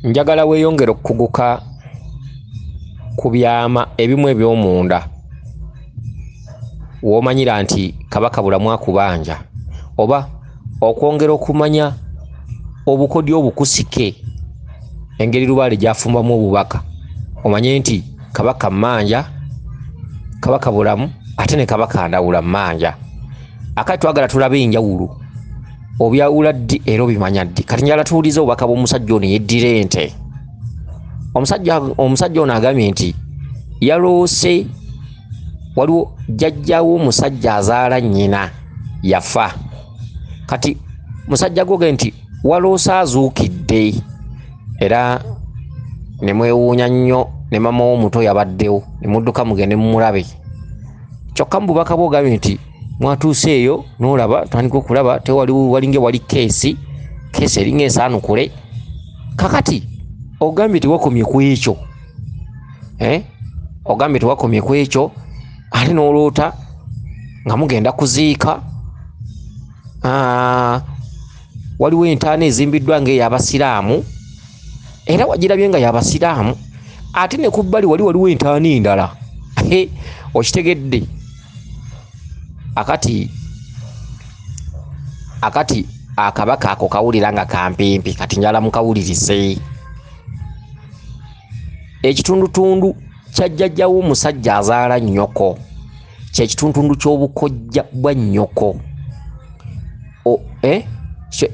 Njagala weeyongere okukuguka ku byama ebimu eby'omunda w'omanyira nti Kabaka Bulamu akubanja, oba okwongera okumanya obukodyo obukusike engeri lubaale gy'afumbamu obubaka, omanye nti Kabaka mmanja, Kabaka Bulamu ate ne Kabaka Ndawula mmanja. Akati twagala tulabe enjawulo, obyawula ddi era obimanya ddi. Kati njagala tuwulize obubaka bw'omusajja ono yeddira ente. Omusajja ono agambye nti yaloose waliwo jjajjaawo omusajja azaala nnyina yafa. Kati musajja gwoge nti waloose azuukidde, era ne mwewuunya nnyo ne maama w'omuto yabaddewo ne mudduka mugende mumulabe. Kyokka mu bubaka bw'ogambye nti mwatuuse eyo n'olaba tandika okulaba tewaliwo walinga wali keesi eringa ensaanukule. Kakati ogambye tewakomye ku ekyo, ogambye tewakomye ku ekyo, ate n'oloota nga mugenda kuziika. Waliwo entaana ezimbiddwa ng'ey'abasiraamu, era wagirabye nga y'abasiraamu, ate ne ku bbali wali waliwo entaana endala. Okitegedde? Akati akabaka ako kawulira nga kampimpi, kati njala mukawulirise. Ekitundutundu kya jjajjawo omusajja azaala nnyoko kye kitundutundu ky'obukojja bwa nnyoko.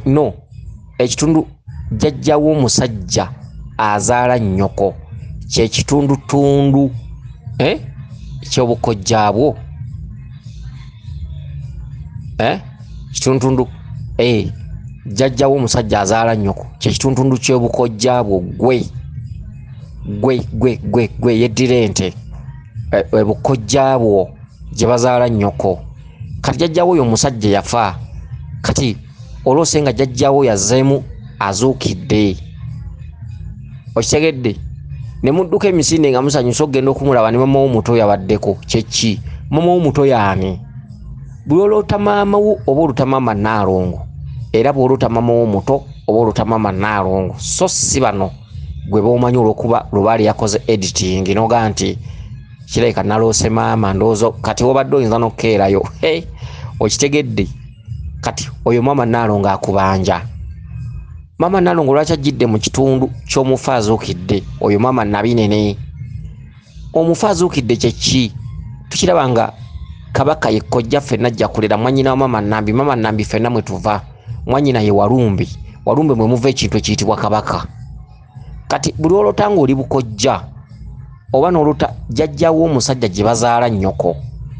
No, ekitundu jjajjawo omusajja azaala nnyoko kye kitundutundu ky'obukojja bwo. Kitundutundu jjajjawo omusajja azaala nnyoko kye kitundutundu ky'obukojja bwo gwe gwe gwe gwe gwe yeddira ente, obukojja bwo gye bazaala nnyoko. Kati jjajjawo oyo omusajja yafa, kati oloose nga jjajjawo yazzeemu azuukidde. Okitegedde? Ne mudduka emisinde nga musanyusa okugenda okumulaba ne maama w'omuto yabaddeko. Kyeki? Maama w'omuto y'ani? Buli oloota maama wo oba oloota maama Nnaalongo, era bw'oloota maama w'omuto oba oloota maama Nnaalongo, so si bano gwe b'omanyi olw'okuba lubaale yakoze editing n'ogaa nti kirabika naloose maama ndowooza kati wobadde oyinza n'okukeerayo. Okitegedde? Kati oyo maama Nnaalongo akubanja. Maama Nnaalongo lwaki ajjidde mu kitundu ky'omufu azuukidde? Oyo maama Nabinene. Omufu azuukidde kye ki? Tukiraba nga Kabaka ye kojja ffenna ajja kulera mwannyina wa maama Nnambi. Maama Nnambi ffenna mwe tuva, mwannyina ye Walumbe. Walumbe mwe muva ekintu ekiyitibwa Kabaka. Kati buli olota ng'oli bukojja oba n'olota jjajjawo omusajja gye bazaala nnyoko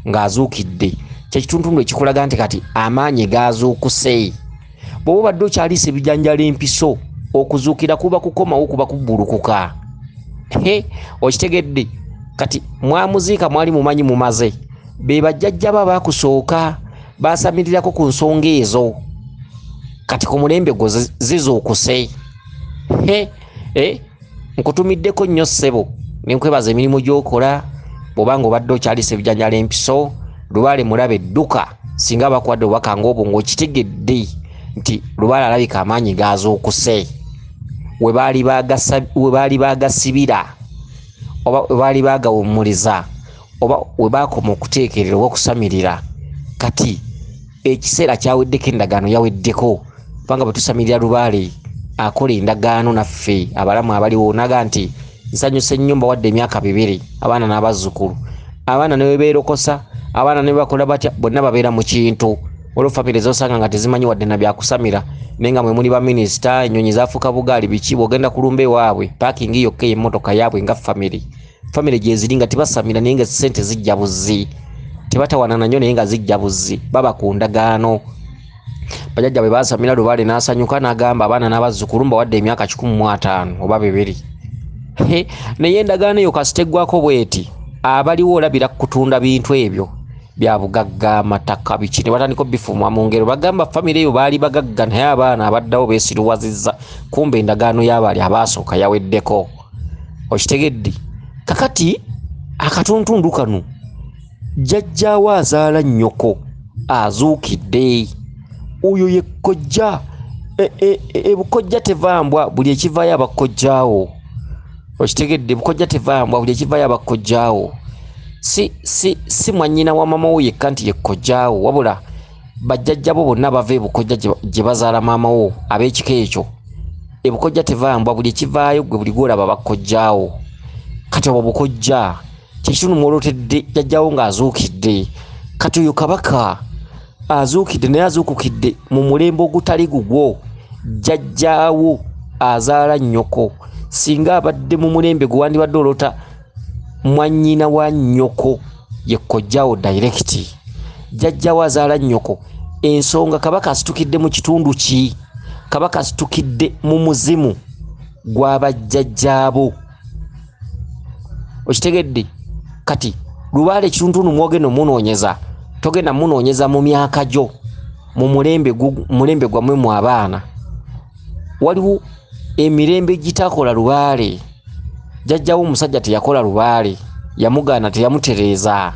ng'azuukidde, kye kitundutundu ekikulaga nti kati amaanyi gaazuukuse. Bw'oba obadde okyaliisa ebijanjaalo empiso, okuzuukira kuba kukomawo, kuba kubbulukuka. Okitegedde? Kati mwamuziika mwali mumanyi mumaze, be bajjajja bo abaakusooka baasamirirako ku nsonga ezo, kati ku mulembe gwo zizuukuse. Nkutumiddeko nnyo ssebo, ne nkwebaza emirimu gy'okola. Bw'oba ng'obadde okyaliisa ebijanjaalo empiso, lubaale mulabe dduka singa bakuwadde obubaka ng'obwo ng'okitegedde nti lubaale alabika amaanyi gaazuukuse. We baali baagasibira oba we baali baagawummuliza oba we baakoma okuteekerera oba okusamirira, kati ekiseera kyaweddeko, endagaano yaweddeko. Kubanga bwe tusamirira lubaale akola endagaano naffe abalamu abaliwo, naga nti nsanyuse nnyo mbawadde emyaka 2 abaana n'abazzukulu. Abaana ne bwe beerokosa, abaana ne bakola batya, bonna babeera mu kintu. Olwo famire z'osanga nga tezimanyi wadde na byakusamira, naye nga mwe muli baminisita, ennyonyi zaafuuka bugaali biki, bw'ogenda kulumba ewaabwe paakingi yokka ey'emmotoka yaabwe nga famire. Famire gye ziri nga tebasamira naye nga ssente zijja buzzi, tebatawaanana nnyo naye nga zijja buzzi, baba ku ndagaano. Bajjajja bwe baasamira lubaale n'asanyuka n'agamba abaana n'abazzukulu mbawadde emyaka 150 oba 2. Naye endagaano eyo kasita eggwako bw'eti, abaliwo olabira kutunda bintu ebyo bya bugagga, amataka, biki, ne batandika obbifuluma mu ngero. Bagamba famire eyo baali bagagga naye abaana abaddawo beesiruwazizza, kumbe endagaano y'abali abaasooka yaweddeko. Okitegedde? Kakati akatuntundu kano jjajjaawo azaala nnyoko azuukidde, oyo ye kojja. Ebukojja tevambwa, buli ekivaayo abakojjaawo. Okitegedde? Bukojja tevambwa, buli ekivaayo abakojjaawo. Si mwannyina wa maama wo yekka nti yekkojjaawo, wabula bajjajjabo bonna bava ebukojja gye bazaala maama wo ab'ekika ekyo. Ebukojja tevambwa, buli ekivaayo gwe buli gw'olaba bakkojjaawo. Kati obwo bukojja kyekitundu mwolotedde jjajjaawo ng'azuukidde. Kati oyo kabaka azuukidde, naye azuukukidde mu mulembe ogutali gugwo. Jjajjaawo azaala nnyoko, singa abadde mu mulembe gwe wandibadde olota mwannyina wa nnyoko ye kojjaawo direct. Jjajjaawo azaala nnyoko. Ensonga kabaka asitukidde mu kitundu ki? Kabaka asitukidde mu muzimu gw'abajjajjaabo. Okitegedde? Kati lubaale ekituntundu mwogenda omunoonyeza, togenda munoonyeza mu myaka gyo, mu mulembe gwammwe mu abaana. Waliwo emirembe egitakola lubaale. Jjajjawo omusajja teyakola lubaale, yamugaana, teyamutereeza,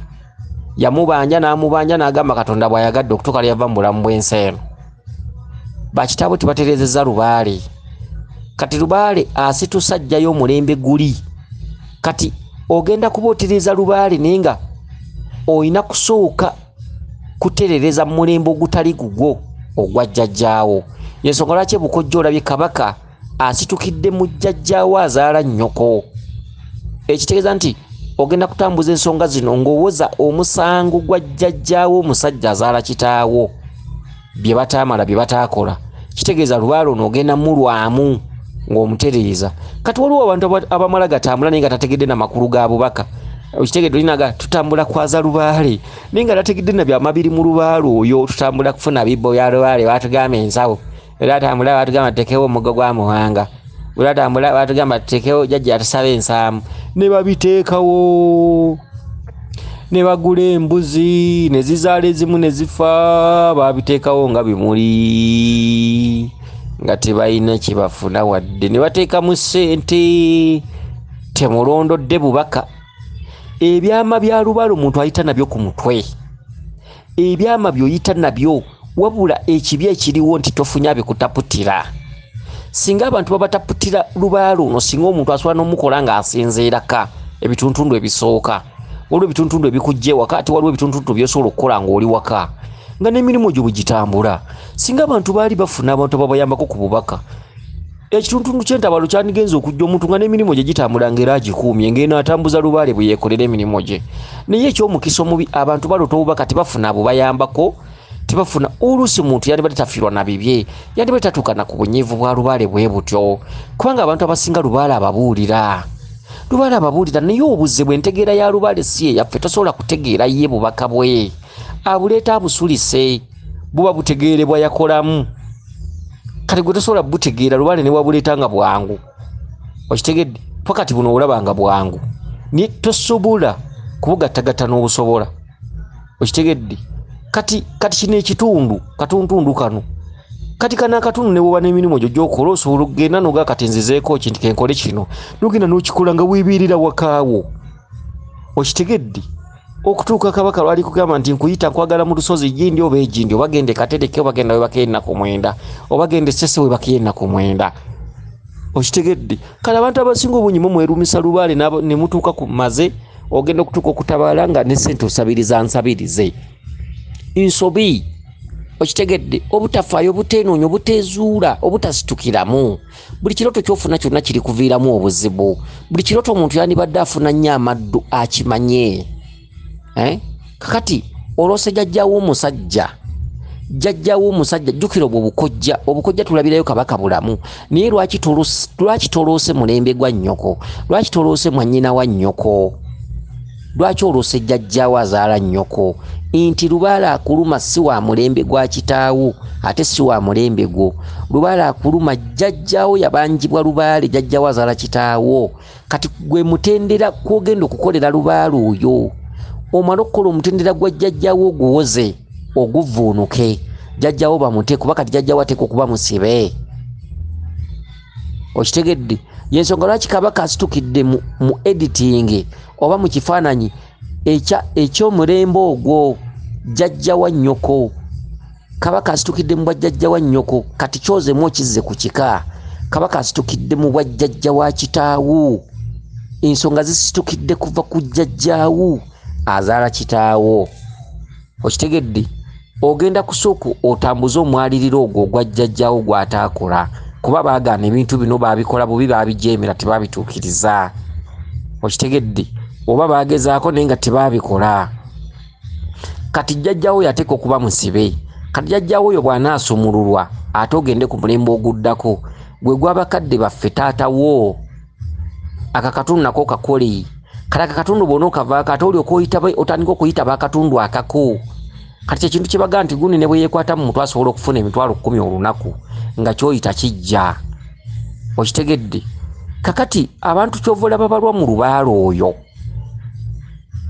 yamubanja n'amubanja n'agamba Katonda bw'ayagadde okutuuka lyava mu bulamu bw'ensi eno. Bakitaabwe tebatereezezza lubaale. Kati lubaale asitusa ajjayo omulembe guli. Kati ogenda kuba otereeza lubaale naye nga olina kusooka kuterereza mu mulembe ogutali gugwo ogwa jjajjaawo. Y'ensonga lwaki ebukojja olabye kabaka asitukidde mu jjajjaawo azaala nnyoko. Ekitegeeza nti ogenda kutambuza ensonga zino ng'owoza omusango gwa jjajjaawo omusajja azaala kitaawo, bye bataamala bye bataakola. Kitegeeza lubaale ono ogenda mulwamu ng'omutereeza. Kati waliwo abantu abamala gatambula naye nga tategedde na makulu ga bubaka. Okitegedde? Olinaga tutambula kwaza lubaale naye nga tategedde na byamabiri mu lubaale oyo. Tutambula kufuna bibbo bya lubaale, batugamba ensawo. Era atambula batugamba tutekewo omuggo gwa Muwanga. Era atambula batugamba tutekewo jjajja atusaba ensaamu, ne babiteekawo, ne bagula embuzi ne zizaala ezimu ne zifa. Babiteekawo nga bimuli nga tebalina kye bafuna wadde, ne bateekamu ssente. Temulondodde bubaka. Ebyama bya lubaale omuntu ayita nabyo ku mutwe, ebyama by'oyita nabyo, wabula ekibi ekiriwo nti tofunye abikutaputira. Singa abantu babataputira lubaale ono, singa omuntu asobola n'omukola ng'asinziiraka ebituntundu ebisooka. Waliwo ebituntundu ebikujja ewaka, ate waliwo ebituntundu by'osobola okukola ng'oli waka nga n'emirimu gyo bwe gitambula. Singa abantu baali bafuna abantu ababayambako ku bubaka, ekituntundu ky'entabalo kyandigenze okujja omuntu nga n'emirimu gye gitambula ng'era agikuumye, ng'eno atambuza lubaale bwe yeekolera emirimu gye. Naye eky'omukisa omubi, abantu balota obubaka tebafuna bubayambako, tebafuna. Oluusi omuntu yandibadde tafiirwa na bibye, yandibadde tatuuka na ku bunyiivu bwa lubaale bwe butyo, kubanga abantu abasinga lubaale ababuulira, lubaale ababuulira. Naye obuzibu entegeera ya lubaale si eyaffe, tosobola kutegeera ye bubaka bwe abuleeta abusulise, buba butegeerebwa yakolamu. Kati gwe tosobola butegeera lubaale ne wabuleeta nga bwangu. Okitegedde? Pakati buno olaba nga bwangu, naye tosobola kubugattagatta n'obusobola. Okitegedde? Kati kino ekitundu katuntundu kano, kati kano akatundu ne bw'oba n'emirimu gyo gy'okola osobola okugenda n'ogaa kati nzizeeko ki nti kenkole kino, n'ogenda n'okikola nga weebeerera wakaawo. Okitegedde? Okutuuka kabaka lwali kugamba nti nkuyita nkwagala mu lusozi gindi oba egindi, oba genda e Katereke, oba genda webakeyo ennaku 9, oba genda e Ssese webakeyo ennaku 9. Okitegedde? Kale abantu abasinga obungi mwe mwerumisa lubaale ne mutuuka ku maze, ogenda okutuuka okutabaala nga ne ssente osabiriza nsabirize. Nsobi. Okitegedde? Obutafaayo, obuteenoonya, obuteezuula, obutasitukiramu. Buli kirooto ky'ofuna kyonna kiri kuviiramu obuzibu. Buli kirooto omuntu yandibadde afuna nnyo amaddu akimanye. Kakati olose jjajjaawo omusajja, jjajjaawo omusajja, jjukira obwo obukojja, obukojja tulabirayo kabaka bulamu. Naye lwaki toloose mulembe gwa nnyoko? Lwaki toloose mwannyina wa nnyoko? Lwaki olose jjajjaawo azaala nnyoko? Nti lubaale akuluma si wa mulembe gwa kitaawo, ate si wa mulembe gwo. Lubaale akuluma jjajjaawo yabanjibwa lubaale, jjajjaawo azaala kitaawo. Kati gwe mutendera kw'ogenda okukolera lubaale oyo, omala okukola omutendera gwa jjajjaawo oguwoze, oguvvuunuke, jjajjaawo bamute, kuba kati jjajjaawo ateekwa okuba musibe. Okitegedde? Y'ensonga lwaki kabaka asitukidde mu editing oba mu kifaananyi eky'omulembe ogwo jjajja wa nnyoko. Kabaka asitukidde mu bwajjajja wa nnyoko, kati kyozemu okizze ku kika. Kabaka asitukidde mu bwajjajja wa kitaawo, ensonga zisitukidde kuva ku jjajjaawo azaala kitaawo. Okitegedde? Ogenda kusooka otambuze omwaliriro ogwo ogwa jjajjaawo gw'ataakola, kuba baagaana ebintu bino, baabikola bubi, baabijeemera, tebaabituukiriza. Okitegedde? Oba baagezaako naye nga tebaabikola. Kati jjajjaawo yateeka okuba musibe. Kati jjajjaawo oyo bw'anaasumululwa ate ogende ku mulembe oguddako, gwe gw'abakadde baffe taata wo. Aka katundu nako kakole. Kati aka katundu bw'onookavaako ate olyoka otandika okuyitaba akatundu akako. Kati ekintu kye bagamba nti gundi ne bwe yeekwata mu mutwe asobola okufuna 100,000 olunaku nga ky'oyita kijja. Okitegedde? Kakati abantu ky'ova olaba balwa mu lubaale oyo,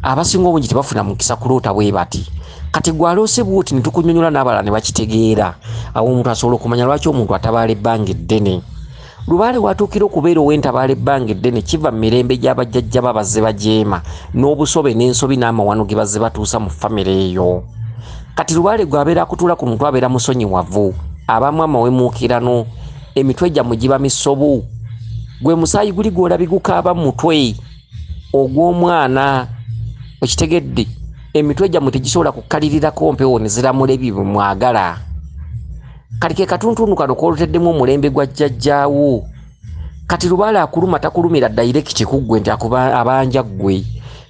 abasinga obungi tebafuna mukisa kuloota bwe bati. Kati gw'aloose bw'oti ne tukunnyonnyola n'abalala ne bakitegeera, awo omuntu asobola okumanya lwaki omuntu atabaala ebbanga eddene. Lubaale w'atuukira okubeera ow'entabaala ebbanga eddene kiva mu mirembe gy'abajjajja be abazze bajeema n'obusobe n'ensobi n'amawano ge bazze batuusa mu famire eyo. Kati lubaale gw'abeera akutuula ku mutwe abeera musonyiwavu, abamu amawemuukirano, emitwe gyammwe giba misobu. Gwe musaayi guli gw'olabye gukaaba mu mutwe ogw'omwana. Okitegedde? Emitwe gyammwe tegisobola kukkalirirako mpewo ne ziramula ebyo bye mwagala. Kati ke katuntundu kano k'oloteddemu omulembe gwa jjajjaawo. Kati lubaale akuluma takulumira direct ku ggwe nti abanja ggwe.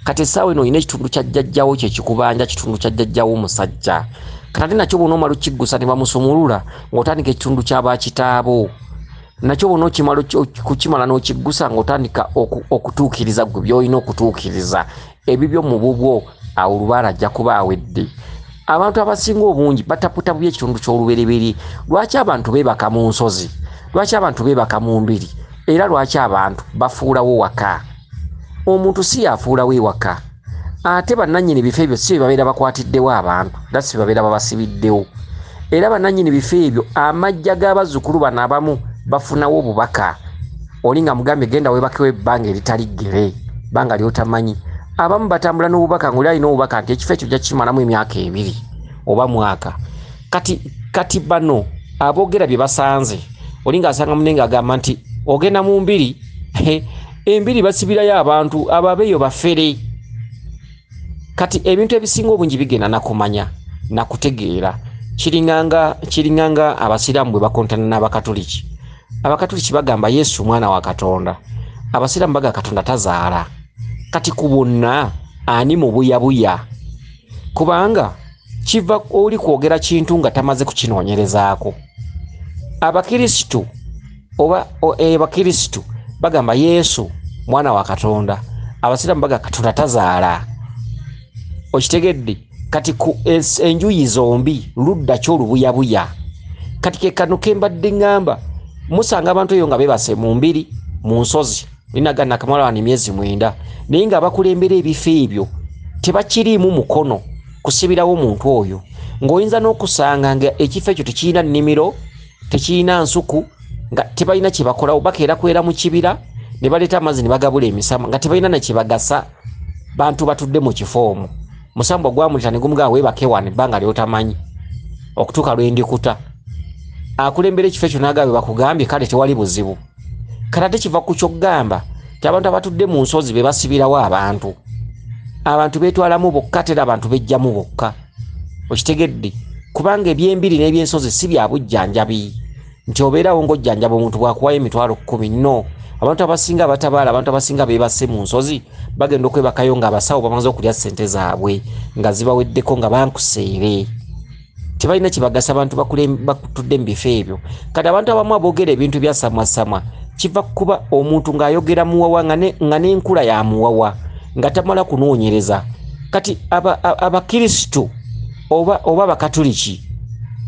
Kati essaawa eno olina ekitundu kya jjajjaawo kye kikubanja, kitundu kya jjajjaawo omusajja. Kati ate nakyo bw'onoomala okukiggusa ne bamusumulula ng'otandika ekitundu kya bakitaabo. Nakyo bw'onookimala kukimala n'okiggusa ng'otandika okutuukiriza ggwe by'olina okutuukiriza ebibyo mu bubwo, awo lubaale ajja kuba awedde. Abantu abasinga obungi bataputa bubi ekitundu ky'olubereberye. Lwaki abantu beebaka mu nsozi? Lwaki abantu beebaka mu mbiri? Era lwaki abantu bafuulawo waka? Omuntu si y'afuulawo ewaka. Ate bannannyini bifo ebyo si be babeera bakwatiddewo abantu, era si be babeera babasibiddewo. Era bannannyini bifo ebyo amajja g'abazzukulu bano abamu bafunawo obubaka. Oli nga mugambye genda weebakewo ebbanga eritali ggere, ebbanga ly'otamanyi. Abamu batambula n'obubaka ng'oli alina obubaka nti ekifo ekyo ojja kukimalamu emyaka 2 oba mwaka. Kati bano aboogera bye basanze, oli ng'asanga munne ng'agamba nti ogenda mu mbiri, embiri basibirayo abantu ababeeyo bafere. Kati ebintu ebisinga obungi bigenda nakumanya nakutegeera. Kiringanga abasiraamu bwe bakontana n'Abakatuliki. Abakatuliki bagamba Yesu mwana wa Katonda, abasiraamu bagamba Katonda tazaala. Kati ku bonna ani mubuyabuya? Kubanga kiva oli kwogera kintu nga tamaze kukinoonyerezaako. Abakristu oba Abakristu bagamba Yesu mwana wa Katonda, abasiraamu bagamba Katonda tazaala. Okitegedde? Kati ku enjuyi zombi ludda ki olubuyabuya? Kati ke kano ke mbadde ŋŋamba, musanga abantu eyo nga beebase mu mbiri mu nsozi, linaga nakamala wano emyezi 9, naye nga abakulembera ebifo ebyo tebakiriimu mukono kusibirawo muntu oyo. Ng'oyinza n'okusanga nga ekifo ekyo tekirina nnimiro, tekirina nsuku, nga tebalina kye bakolawo, bakeera kwera mu kibira ne baleeta amazzi ne bagabula emisambwa nga tebalina na kye bagasa bantu batudde mu kifo omwo. Musambwa gwamulita ne gumugamba weebake wano ebbanga ly'otamanyi okutuuka lwe ndikuta. Akulembera ekifo ekyo n'agamba bakugambye kale tewali buzibu. Kati ate kiva ku ky'okugamba nti abantu abatudde mu nsozi be basibirawo abantu. Abantu beetwalamu bokka ate era abantu bejjamu bokka. Okitegedde? Kubanga ebyembiri n'ebyensozi si bya bujjanjabi nti obeerawo ng'ojjanjaba omuntu bw'akuwayo 10,000. No, abantu abasinga abatabaala, abantu abasinga beebase mu nsozi bagenda okwebakayo ng'abasawo bamaze okulya ssente zaabwe nga zibaweddeko nga bankuseere. Tebalina kye bagasa abantu batudde mu bifo ebyo. Kati abantu abamu aboogera ebintu bya samwasamwa kiva kuba omuntu ng'ayogera muwawa nga n'enkula ya muwawa nga tamala kunoonyereza. Kati Abakristu oba Abakatuliki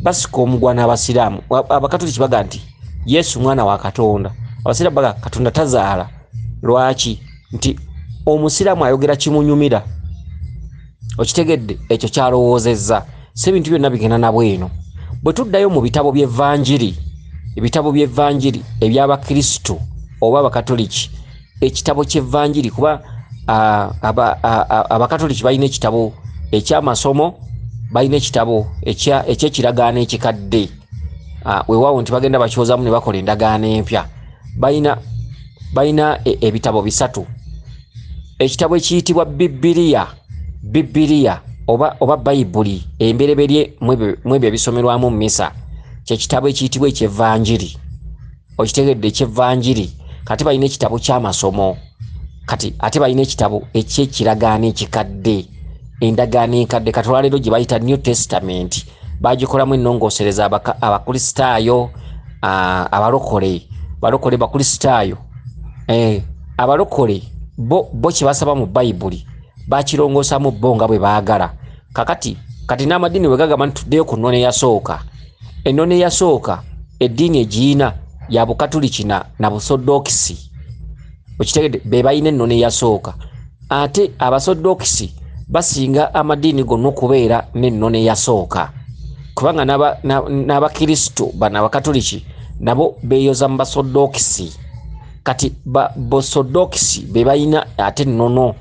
basika omugwa n'Abasiraamu. Abakatuliki bagamba nti Yesu mwana wa Katonda, Abasiraamu bagamba Katonda tazaala. Lwaki? Nti omusiraamu ayogera kimunyumira. Okitegedde? Ekyo kyalowoozezza. Si ebintu byonna bigenda na bweno. Bwe tuddayo mu bitabo by'Evanjiri, ebitabo by'Evanjiri eby'Abakristu oba Abakatoliki, ekitabo ky'Evanjiri kuba Abakatoliki balina ekitabo eky'amasomo, Balina ekitabo eky'ekiragaano ekikadde, weewaawo nti bagenda bakyozamu ne bakola endagaano empya. Balina ebitabo bisatu. Ekitabo ekiyitibwa Bibiliya oba Bayibuli embereberye mwebyo ebisomerwamu mu misa, kyekitabo ekiyitibwa ekyevanjiri. Okitegedde? Ekyevanjiri. Kati balina ekitabo ky'amasomo, kati ate balina ekitabo ekyekiragaano ekikadde, endagaano enkadde, kati olwaleero gye bayita New Testament. Bagikolamu ennongoosereza Abakristaayo, abalokole, balokole Bakristaayo, abalokole bo kye basaba mu Bayibuli bakirongoosamu bo nga bwe baagala. Kakati kati n'amadiini bwe gagamba nti tuddeyo ku nnono eyasooka, ennono eyasooka eddiini egiyina ya Bukatuliki na Busodokisi. Okitegedde? Be balina ennono eyasooka. Ate Abasodokisi basinga amadiini gonna okubeera n'ennono eyasooka, kubanga n'Abakristo bano Abakatuliki nabo beeyoza mu Basodokisi. Kati Bosodokisi be balina ate ennono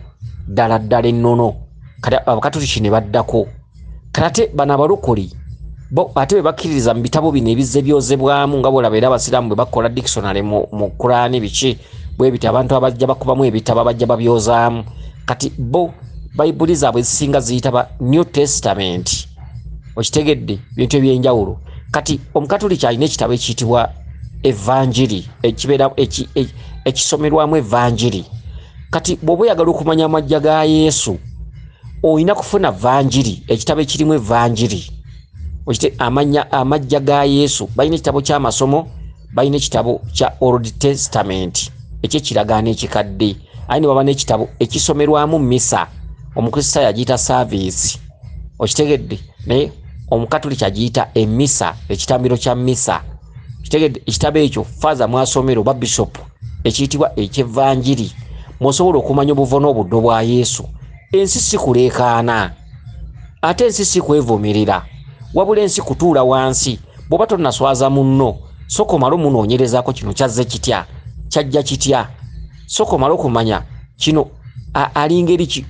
ddala ddala ennono, kati Abakatuliki ne baddako. Kati ate bano abalokole bo ate bwe bakkiririza mu bitabo bino ebizze byozebwamu, nga bw'olaba era Abasiraamu bwe bakola dictionary mu Kuraani biki bwe biti, abantu abajja bakubamu ebitabo abajja babyozaamu. Kati bo Bayibuli zaabwe zisinga ziyita ba New Testament. Okitegedde? Bintu ebyenjawulo. Kati Omukatuliki alina ekitabo ekiyitibwa Evanjiri, ekibeera ekisomerwamu Evanjiri. Kati bw'oba oyagala okumanya amajja ga Yesu, olina kufuna Vanjiri, ekitabo ekirimu Evanjiri. Amajja ga Yesu. Balina ekitabo ky'amasomo, balina ekitabo kya Old Testament ekyekiragaano ekikadde, aye ne baba n'ekitabo ekisomerwamu misa. Omukristaayo agiyita saaviisi. Okitegedde? Naye Omukatuliki agiyita emisa, ekitambiro kya misa. Okitegedde? Ekitabo ekyo faaza mwasomera oba bishopu, ekiyitibwa ekyevanjiri, mw'osobola okumanya obuvo n'obuddo bwa Yesu. Ensi si kuleekaana, ate ensi si kwevumirira, wabula ensi kutuula wansi. Bw'oba tonnaswaza munno, sooka omale omunoonyerezaako kino kyazze kitya, kyajja kitya. Sooka omale okumanya kino ali ngeri ki,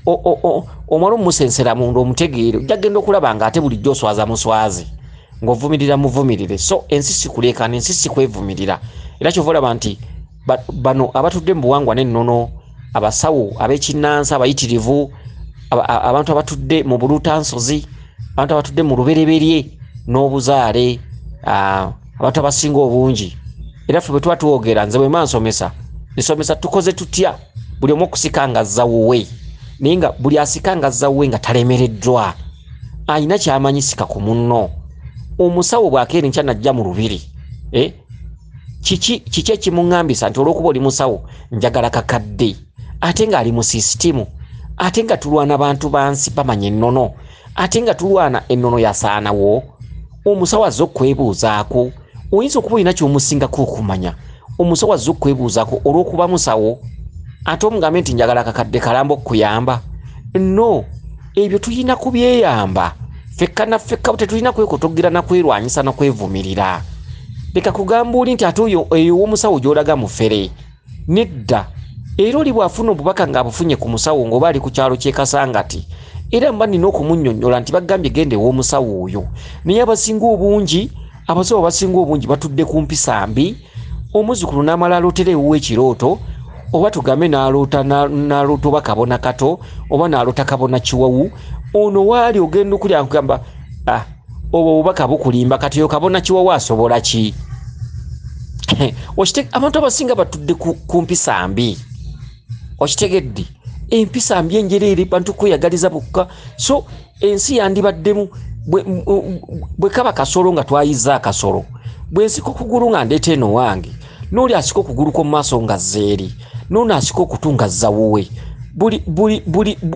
omale omusensera munda omutegeere. Ojja kugenda okulaba nga ate bulijjo oswaza muswaze, ng'ovumirira muvumirire. So ensi si kuleekaana, ensi si kwevumirira. Era kyova olaba nti bano abatudde mu buwangwa n'ennono, abasawo ab'ekinnansi abayitirivu, abantu abatudde mu bulutansozi, abantu abatudde mu lubereberye n'obuzaale, abantu abasinga obungi. Era ffe bwe tuba twogera, nze bwe mba nsomesa, nsomesa tukoze tutya buli omu okusika nga azza wuwe, naye nga buli asika nga azza wuwe nga talemereddwa, alina ky'amanyi sika ku munno. Omusawo bw'akeera enkya n'ajja mu lubiri, kiki ekimuŋŋambisa nti olw'okuba oli musawo njagala kakadde, ate ng'ali mu sisitimu, ate nga tulwana bantu bansi bamanya ennono, ate nga tulwana ennono yasaanawo? Omusawo azze okwebuuzaako, oyinza okuba olina ky'omusingako okumanya. Omusawo azze okwebuuzaako olw'okuba musawo, ate omugambe nti njagala akakadde kalamba okukuyamba? No, ebyo tulina kubyeyamba ffekka na ffekka, tetulina kwekotogera na kwerwanyisa na kwevumirira. Leka kugamba oli nti ate oyo eyo ow'omusawo gy'olaga mufere. Nedda. Era oli bw'afuna obubaka ng'abufunye ku musawo ng'oba ali ku kyalo ky'e Kasangati, era mba nina okumunnyonnyola nti bagambye genda ew'omusawo oyo. Naye abasinga obungi, abasawo abasinga obungi batudde ku mpisa mbi. Omuzzukulu n'amala alootera ewuwe ekirooto, oba tugambe n'aloota oba kabona kato, oba n'aloota kabona kiwawu. Ono waali ogenda okulya nkugamba, obwo obubaka bukulimba, kati oyo kabona kiwawu asobola ki? Abantu abasinga batudde ku mpisa mbi. Okitegedde? Empisa mbi enjereere, bantu kweyagaliza bokka. So ensi yandibaddemu bwe kaba kasolo nga twayizza akasolo, bwe nsika okugulu nga ndeeta eno wange, n'oli asika okugulu kw'omu maaso nga azza eri, n'ono asika okutu nga azza wuwe.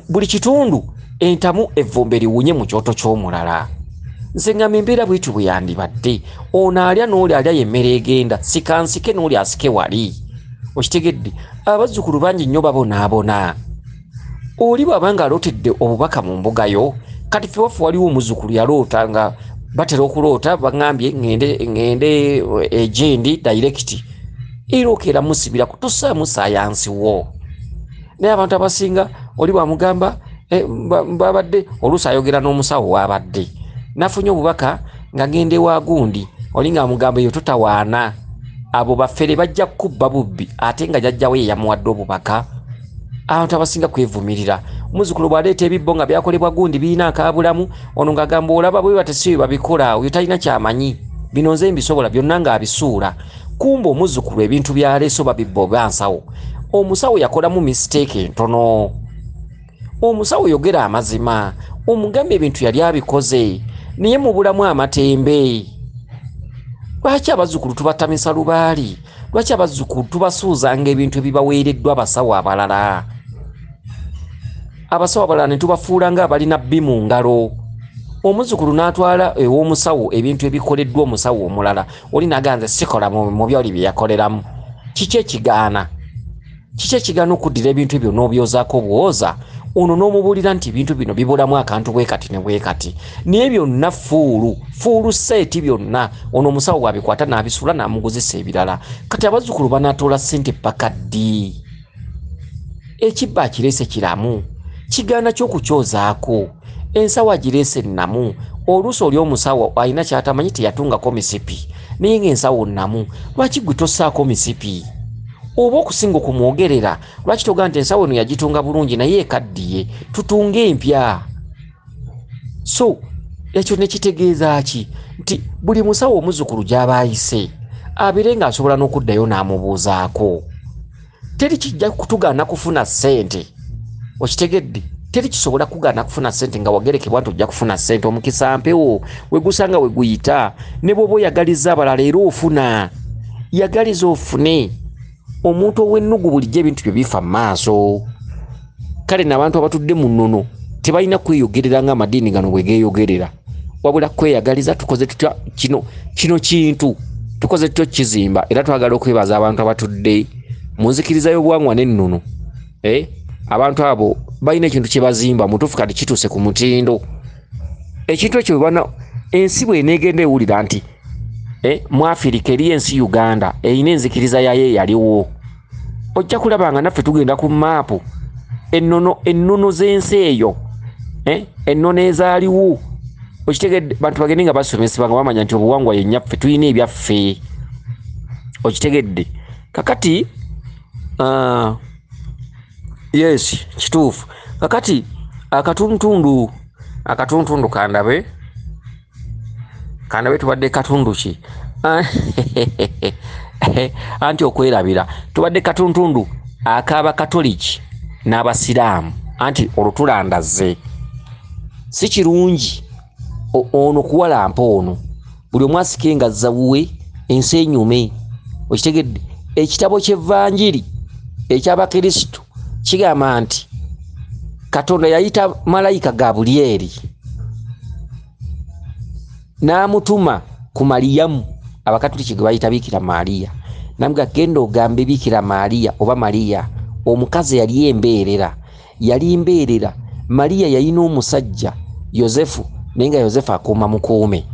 Buli kitundu entamu evvumbe liwunye mu kyoto ky'omulala. Nze ngamba embeera bwetyo bwe yandibadde. Ono alya n'oli alya y'emmere egenda, sika nsike n'oli asike wali. Okitegedde? Abazzukulu bangi nnyo babonaabona. Oli bw'aba ng'alootedde obubaka mu mbuga yo, kati ffe waffe waliwo omuzzukulu yaloota nga batera okuloota, baŋŋambye ŋŋende egyendi direct, era okeera musibira kutusaamu sayansi wo. Naye abantu abasinga oli bw'amugamba, babadde oluusi ayogera n'omusawo w'abadde. Nafunye obubaka nga ngende wa gundi, oli nga amugamba eyo totawaana, abo bafere bajja kukubba bubbi, ate nga jjajjawe ye yamuwadde obubaka. Abantu abasinga kwevumirira. Omuzzukulu bw'aleeta ebibbo nga byakolebwa gundi birina akaabulamu, ono ng'agamba olaba bwe batyo si bwe babikola, oyo talina ky'amanyi, bino nze mbisobola byonna ng'abisuula. Kumbe omuzzukulu ebintu by'aleese oba bibbo oba nsawo, omusawo yakolamu mistake entono. Omusawo yogera amazima, omugambe ebintu yali abikoze, naye mubulamu amatembe. Lwaki abazzukulu tubatamisa lubaali? Lwaki abazzukulu tubasuuzanga ebintu ebibaweereddwa abasawo abalala? Abasawo abalala ne tubafuula ng'abalina bbi mu ngalo. Omuzzukulu n'atwala ew'omusawo ebintu ebikoleddwa omusawo omulala, oli n'agamba nze sikola mu byoli bye yakoleramu. Kiki ekigaana? Kiki ekigaana okuddira ebintu ebyo n'obyozaako bwoza? Ono n'omubuulira nti ebintu bino bibulamu akantu bwe kati ne bwe kati, naye byonna fuulu seeti byonna ono omusawo bw'abikwata n'abisuula n'amuguzisa ebirala. Kati abazzukulu banaatoola ssente paka ddi? Ekibba akireese kiramu, kigaana ky'okukyozaako, ensawo agireese nnamu. Oluusi oli omusawo alina ky'atamanyi teyatungako misipi, naye ng'ensawo nnamu. Lwaki gwe tossaako misipi? Oba okusinga okumwogerera, lwaki togamba nti ensawo eno yagitunga bulungi naye ekaddiye, tutunge empya? So ekyo ne kitegeeza ki? Nti buli musawo omuzzukulu gy'aba ayise abeere ng'asobola n'okuddayo n'amubuuzaako. Teri kijja kutugaana kufuna ssente, okitegedde? Teri kisobola kugaana kufuna ssente nga wagerekebwa nti ojja kufuna ssente. Omukisa mpewo we gusanga we guyita, ne bw'oba oyagaliza abalala era ofuna. Yagaliza ofune. Omuntu ow'ennugu bulijjo ebintu bye bifa mu maaso. Kale n'abantu abatudde mu nnono tebalina kweyogerera ng'amadiini gano bwe geeyogerera, wabula kweyagaliza tukoze tutya kino, kino kintu tukoze tutya okukizimba. Era twagala okwebaza abantu abatudde mu nzikiriza y'obuwangwa n'ennono. Abantu abo balina ekintu kye bazimba mutuufu, kati kituuse ku mutindo. Ekintu ekyo bwe bana ensi bw'eneegenda ewulira nti mu Afirika eriyo ensi Uganda erina enzikiriza yaayo eyaliwo, ojja kulaba nga naffe tugenda ku maapu ennono z'ensi eyo, ennono ezaaliwo. Okitegedde? Bantu bagende nga basomesebwa nga bamanya nti obuwangwa ye nnyaffe, tulina ebyaffe. Okitegedde? Kakati yes, kituufu. Kakati akatuntundu kandabe tubadde katundu ki? Anti okwerabira, tubadde katuntundu ak'Abakatoliki n'Abasiraamu, anti olwo tulandaze. Si kirungi ono kuwalampa ono, buli omu asike nga azza wuwe, ensi enyume. Okitegedde? Ekitabo ky'Evanjiri eky'Abakristo kigamba nti Katonda yayita malayika Gabulyeri n'amutuma ku Mariyamu, Abakatoliki gwe bayita Bikira Maria, n'amugamba genda ogambe Bikira Maria oba Mariya, omukazi yali embeerera, yali mbeerera. Mariya yalina omusajja Yosefu, naye nga Yosefu akuuma mukuume.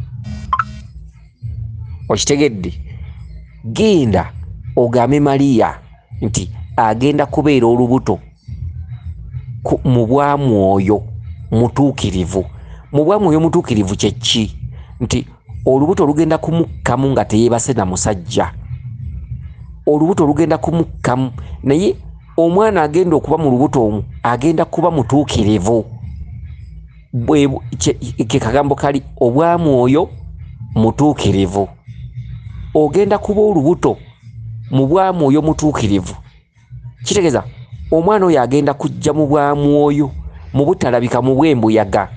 Okitegedde? Genda ogambe Mariya nti agenda kubeera olubuto mu bwa mwoyo mutuukirivu. Mu bwa mwoyo mutuukirivu kye ki? Nti olubuto lugenda kumukkamu nga teyeebase na musajja. Olubuto lugenda kumukkamu, naye omwana agenda okuba mu lubuto omwo agenda kuba mutuukirivu. Ke kagambo kali obwa mwoyo mutuukirivu. Ogenda kuba olubuto mu bwa mwoyo mutuukirivu. Kitegeeza omwana oyo agenda kujja mu bwa mwoyo, mu butalabika, mu bw'embuyaga,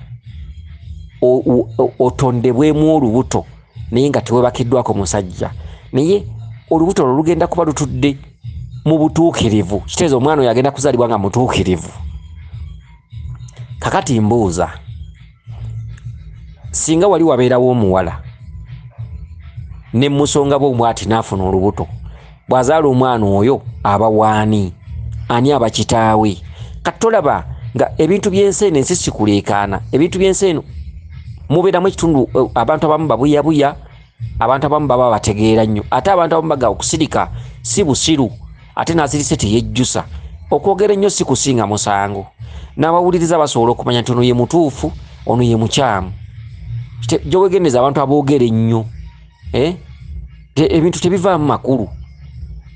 otondebwemu olubuto naye nga teweebakiddwako musajja, naye olubuto olwo lugenda kuba lutudde mu butuukirivu. Kitegeeza omwana oyo agenda kuzaalibwa nga mutuukirivu. Kakati mbuuza, singa wali wabeerawo omuwala ne musonga bw'omu ati n'afuna olubuto, bw'azaala omwana oyo aba waani? Ani aba kitaawe? Kati tolaba nga ebintu by'ensi eno, ensi sikuleekaana, ebintu by'ensi eno mubeeramu ekitundu, abantu abamu babuyabuya, abantu abamu baba bategeera nnyo, ate abantu abamu baga okusirika si busiru, ate n'asirise teyejjusa. Okwogera ennyo si kusinga musango. N'abawuliriza basobola okumanya nti ono ye mutuufu, ono ye mukyamu. Gyowegendeza abantu aboogera ennyo, ebintu tebivaamu makulu.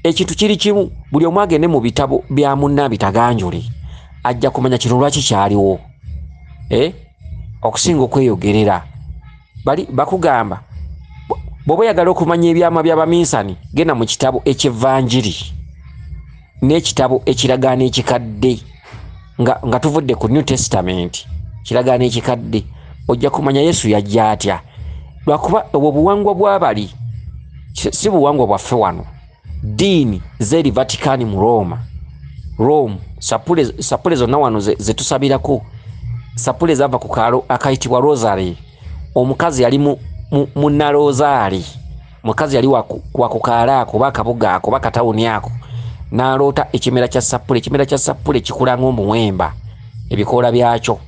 Ekintu kiri kimu, buli omu agende mu bitabo bya munna bitaganjule, ajja kumanya kino lwaki kyaliwo, okusinga okweyogerera. Bali bakugamba bw'oba oyagala okumanya ebyama by'abaminsani, genda mu kitabo eky'Evanjiri n'ekitabo ekiragaano ekikadde, nga tuvudde ku New Testament, kiragaano ekikadde, ojja kumanya Yesu yajja atya. Lwakuba obwo buwangwa bw'abali si buwangwa bwaffe wano. Ddiini z'eri Vatican mu Roma, Rome, sapule zonna wano zetusabirako, sapule zava ku kaalo akayitibwa Rosary. Omukazi yali munnalozaali, mukazi yali wa ku kaalo ako oba akabuga ako oba akatawuni ako, n'aloota ekimera kya sapule. Ekimera kya sapule kikula ng'omuwemba, ebikoola byakyo,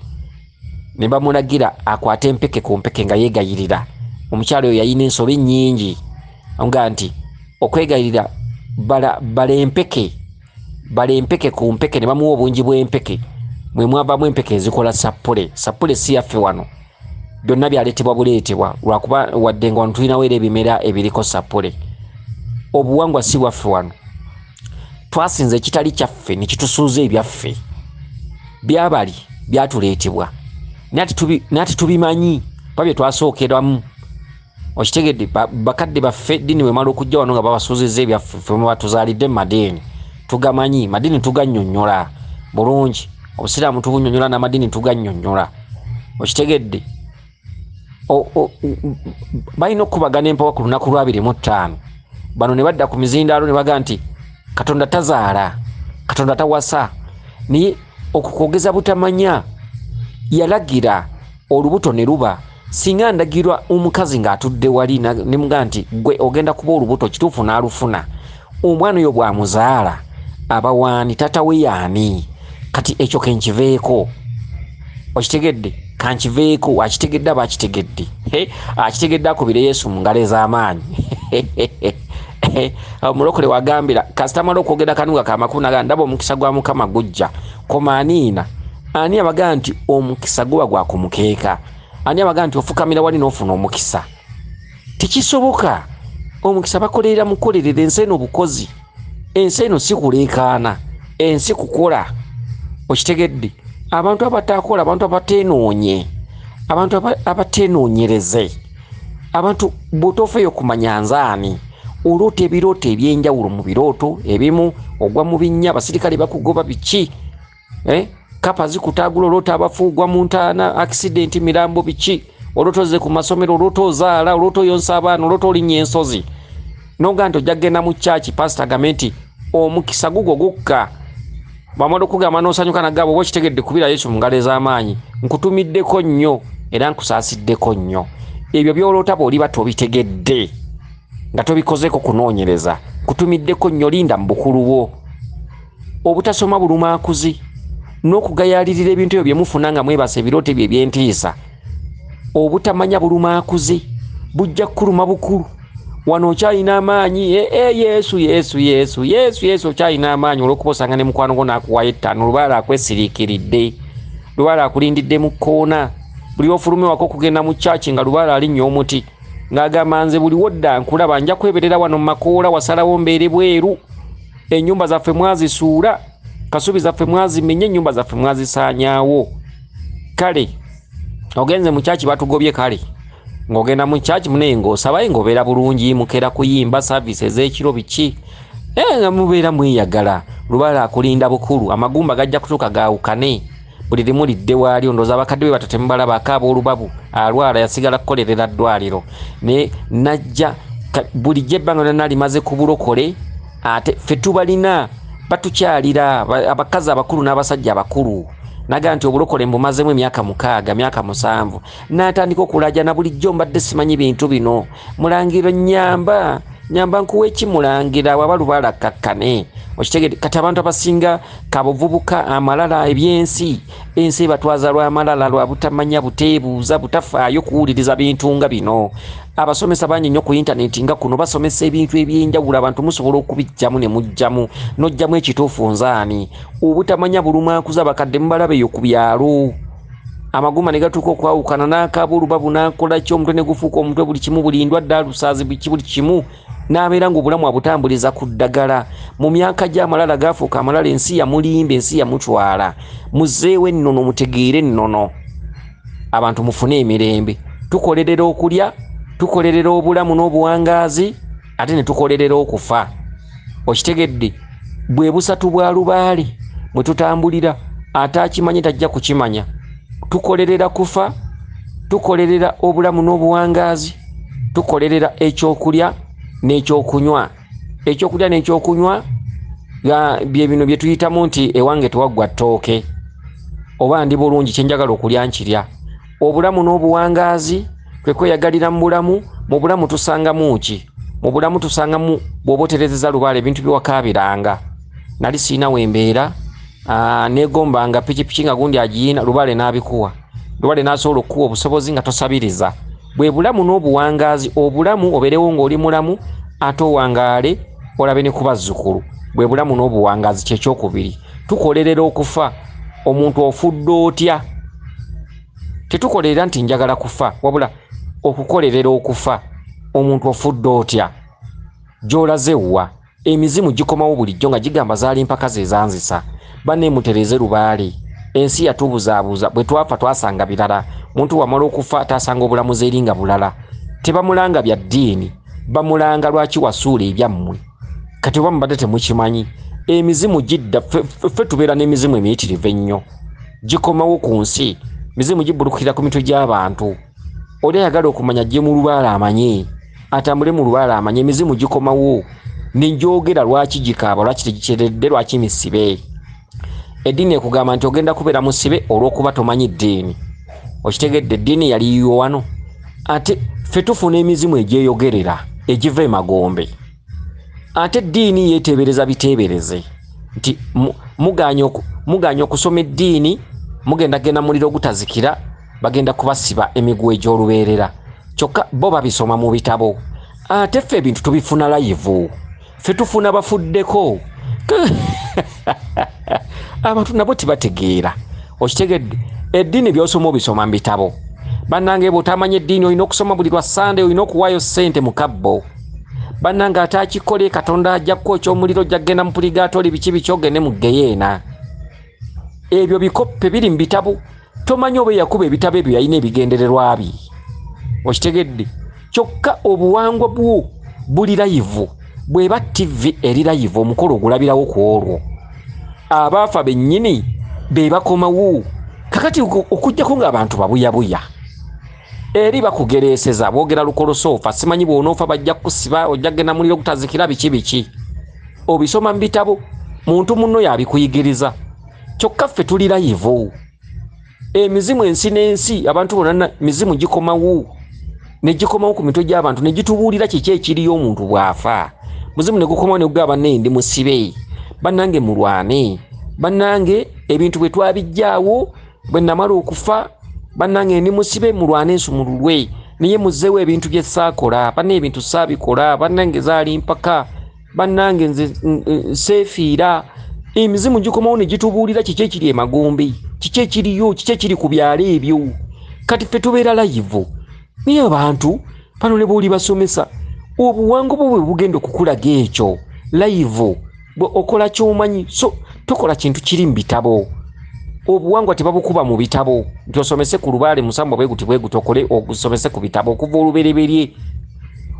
ne bamulagira akwate empeke ku mpeke nga yeegayirira. Omukyala oyo yalina ensobi nnyingi, nga nti okwegayirira bala empeke ku mpeke, ne bamuwa obungi bw'empeke, mwe mwavamu empeke ezikola sapule. Sapule si yaffe wano, byonna byaleetebwa buleetebwa, lwakuba wadde nga wano tulinawo era ebimera ebiriko sapule. Obuwangwa si bwaffe wano, twasinza ekitali kyaffe ne kitusuuza ebyaffe. Byabali byatuleetebwa, naye ate tubimanyi kuba bye twasookeramu. Okitegedde? Bakadde baffe eddiini bwemala okujja wano nga babasuuzizza ebyaffe, ffe mwe batuzaalidde mu madiini, tugamanyi madiini, tugannyonnyola bulungi. Obusiraamu tubunnyonnyola n'amadiini tugannyonnyola. Okitegedde? Balina okukubagana empawa ku lunaku lwa 25. Bano ne badda ku mizindaalo ne baga nti Katonda tazaala, Katonda tawasa. Naye okukwogeza butamanya, yalagira olubuto ne luba. Singa ndagirwa omukazi ng'atudde wali ne mugaa nti gwe ogenda kuba olubuto, kituufu n'alufuna, omwana oyo bw'amuzaala aba waani? Taata we yaani? Kati ekyo kenkiveeko. Okitegedde? Kankiveeko. Akitegedde aba akitegedde, akitegedde akubire Yesu mu ngalo ez'amaanyi. Omulokole wagambira kasita amala okwogera kanuga kamakulu naga ndaba omukisa gwa Mukama gujja. Koma aniina. Ani abagaa nti omukisa guba gwa ku mukeeka? Ani abagaa nti ofukamira wali n'ofuna omukisa? Tekisoboka. Omukisa bakolerera mukolerera. Ensi eno bukozi, ensi eno si kuleekaana, ensi kukola. Okitegedde? Abantu abatakola, abantu abateenoonye, abantu abateenoonyereze, abantu bw'otoofeeyo kumanya nzaani, oloota ebirooto ebyenjawulo. Mu birooto ebimu ogwa mu binnya, abasirikale bakugoba biki, kapa zikutaagula, oloota abafu, ogwa mu ntaana, accident, mirambo, biki, oloota ozze ku masomero, oloota ozaala, oloota oyonsa abaana, oloota olinnya ensozi. Noga nti ojja kugenda mu kyaki, pasita agambe nti omukisa gugwo gukka. Bw'amala okugamba n'osanyuka nagamba oba okitegedde, kubira Yesu mu ngalo ez'amaanyi, nkutumiddeko nnyo era nkusaasiddeko nnyo. Ebyo by'oloota bw'oliba tobitegedde, nga tobikozeeko kunoonyereza, nkutumiddeko nnyo, linda mu bukulu bwo. Obutasoma bulumaakuzi n'okugayaalirira ebintu ebyo bye mufuna nga mwebasa ebirooto ebyo eby'entiisa. Obutamanya bulumaakuzi bujja kukuluma bukulu. Wano okyalina amaanyi, Yesu Yesu Yesu Yesu Yesu, okyalina amaanyi olw'okuba osanga ne mukwano gwo n'akuwaayo 5, lubaale akwesiriikiridde, lubaale akulindidde mu kkoona. Buli ofulumye waka okugenda mu kyaki nga lubaale alinnya omuti, ng'agamba nze buli wodda nkulaba, nja kweberera wano mu makoola, wasalawo mbeere bweru. Ennyumba zaffe mwazisuula, kasubi zaffe mwazimenya, ennyumba zaffe mwazisaanyaawo. Kale ogenze mu kyaki batugobye. Kale ng'ogenda mu kyaki munaye ng'osabayo ng'obeera bulungi, mukeera kuyimba service ez'ekiro biki, nga mubeera mweyagala. Lubaale akulinda bukulu, amagumba gajja kutuuka gaawukane, buli limu lidde waalyo. Ndowooza abakadde be bato temubalaba, akaaba olubabu, alwala yasigala kukolerera ddwaliro, naye najja bulijjo ebbanga lyonna limaze ku bulokole. Ate ffe tubalina batukyalira, abakazi abakulu n'abasajja abakulu. Naga nti obulokole mbumazeemu emyaka 6, myaka 7, n'atandika okulajana, bulijjo mbadde simanyi bintu bino. Mulangira nnyamba, nyamba nkuwa ekimulangira, waba lubaale akkakkane. Okitegedde? Kati abantu abasinga kabuvubuka, amalala, ebyensi, ensi ebatwaza lw'amalala, lwa butamanya, buteebuuza, butafaayo kuwuliriza bintu nga bino. Abasomesa bangi nnyo ku intaneti nga kuno basomesa ebintu ebyenjawulo, abantu musobola okubiggyamu ne muggyamu, n'oggyamu ekituufu nzaani. Obutamanya bulumaakuza, abakadde mubalabe eyo ku byalo. Amagumba ne gatuuka okwawukana n'akaaba olubabu n'akola ki, omutwe ne gufuuka omutwe, buli kimu, buli ndwadde, alusaazi, buli kimu, n'abeera ng'obulamu abutambuliza ku ddagala. Mu myaka gy'amalala gaafuuka amalala, ensi yamulimba, ensi yamutwala. Muzeewo ennono, mutegeere ennono, abantu mufune emirembe. Tukolerera okulya, tukolerera obulamu n'obuwangaazi, ate ne tukolerera okufa. Okitegedde? Bwe busatu bwa lubaale mwe tutambulira, ate akimanyi tajja kukimanya. Tukolerera kufa, tukolerera obulamu n'obuwangaazi, tukolerera ekyokulya n'ekyokunywa. Ekyokulya n'ekyokunywa bye bino bye tuyitamu nti ewange tewaggwa ttooke, oba ndi bulungi, kye njagala okulya nkirya. Obulamu n'obuwangaazi kwe kweyagalira mu bulamu. Mu bulamu tusangamu ki? Mu bulamu tusangamu bw'oba oterezeza lubaale ebintu byewakaabiranga. Nali siina wembeera, neegombanga pikipiki nga gundi agiyina, lubaale n'abikuwa. Lubaale n'asobola okukuwa obusobozi nga tosabiriza. Bwe bulamu n'obuwangaazi. Obulamu obeerewo ng'oli mulamu, ate owangaale olabe ne ku bazzukulu. Bwe bulamu n'obuwangaazi kyekyokubiri. Tukolerera okufa. Omuntu ofudde otya? Tetukolerera nti njagala kufa, wabula okukolerera okufa. Omuntu ofudde otya? Gy'olaze wa? Emizimu gikomawo bulijjo nga gigamba zaali mpaka ze zanzisa. Banne mutereeze lubaale. Ensi yatubuzaabuza, bwe twafa twasanga birala. Muntu wamala okufa tasanga obulamuzi eri nga bulala. Tebamulanga bya ddiini, bamulanga lwaki wasuula ebyammwe. Kati oba mubadde temukimanyi, emizimu gidda. Ffe tubeera n'emizimu emiyitirivu ennyo, gikomawo ku nsi. Mizimu gibbulukira ku mitwe gy'abantu. Oli ayagala okumanya ajje mu lubaale amanye, atambule mu lubaale amanye. Emizimu gikomawo ne gyogera lwaki gikaaba, lwaki tegikyeredde, lwaki misibe. Eddiini ekugamba nti ogenda kubeera musibe olw'okuba tomanyi ddiini. Okitegedde? Eddiini yali yiyo wano. Ate ffe tufuna emizimu egyeyogerera egiva emagombe. Ate eddiini yeeteebereza biteebereze nti muganye okusoma eddiini, mugenda genda muliro ogutazikira, bagenda kubasiba emiguwa egy'olubeerera. Kyokka bo babisoma mu bitabo, ate ffe ebintu tubifuna live. Ffe tufuna bafuddeko. Abantu nabo tebategeera. Okitegedde? Eddiini byosoma obisoma mu bitabo. Bannange, bw'otamanya eddiini olina okusoma buli lwa Sande, olina okuwaayo ssente mu kabbo. Bannange, ate akikole Katonda ajja kukwokya omuliro, ojja kugenda mu puligaatoli, biki biki, ogende mu geyeena. Ebyo bikoppe biri mu bitabo. Tomanyi oba eyakuba ebitabo ebyo yalina ebigendererwa bye. Okitegedde? Kyokka obuwangwa bwo buli live. Bw'eba TV eri live, omukolo ogulabirawo ku olwo. Abaafa bennyini be bakomawo. Kakati okuggyako ng'abantu babuyabuya eri bakugereeseza, boogera lukolosoofa, simanyi bw'onoofa bajja kukusiba, ojja kugenda muliro gutazikira, biki biki. Obisoma mu bitabo, muntu munno yabikuyigiriza. Kyokka ffe tuli live. Emizimu ensi n'ensi, abantu bonna, mizimu gikomawo ne gikomawo ku mitwe gy'abantu ne gitubuulira kiki ekiriyo omuntu bw'afa. Muzimu ne gukomawo ne gugamba, bannaye ndi musibe, bannange mulwane, bannange ebintu bwe twabijjaawo bwe namala okufa, bannange ndi musibe, mulwane nsumululwe, naye muzzeewo ebintu bye saakola, bannange ebintu saabikola, bannange zaali mpaka, bannange nze seefiira. Emizimu gikomawo ne gitubuulira kiki ekiri emagombe, kiki ekiriyo, kiki ekiri ku byalo ebyo. Kati ffe tubeera live, naye abantu bano ne bw'oli basomesa obuwangwa bwo bwe bugenda okukulaga ekyo live. Bwe okola ky'omanyi, so tokola kintu kiri mu bitabo. Obuwangwa tebabukuba mu bitabo nti osomese ku lubaale musambwa bwe guti bwe guti, okole ogusomese ku bitabo okuva olubereberye.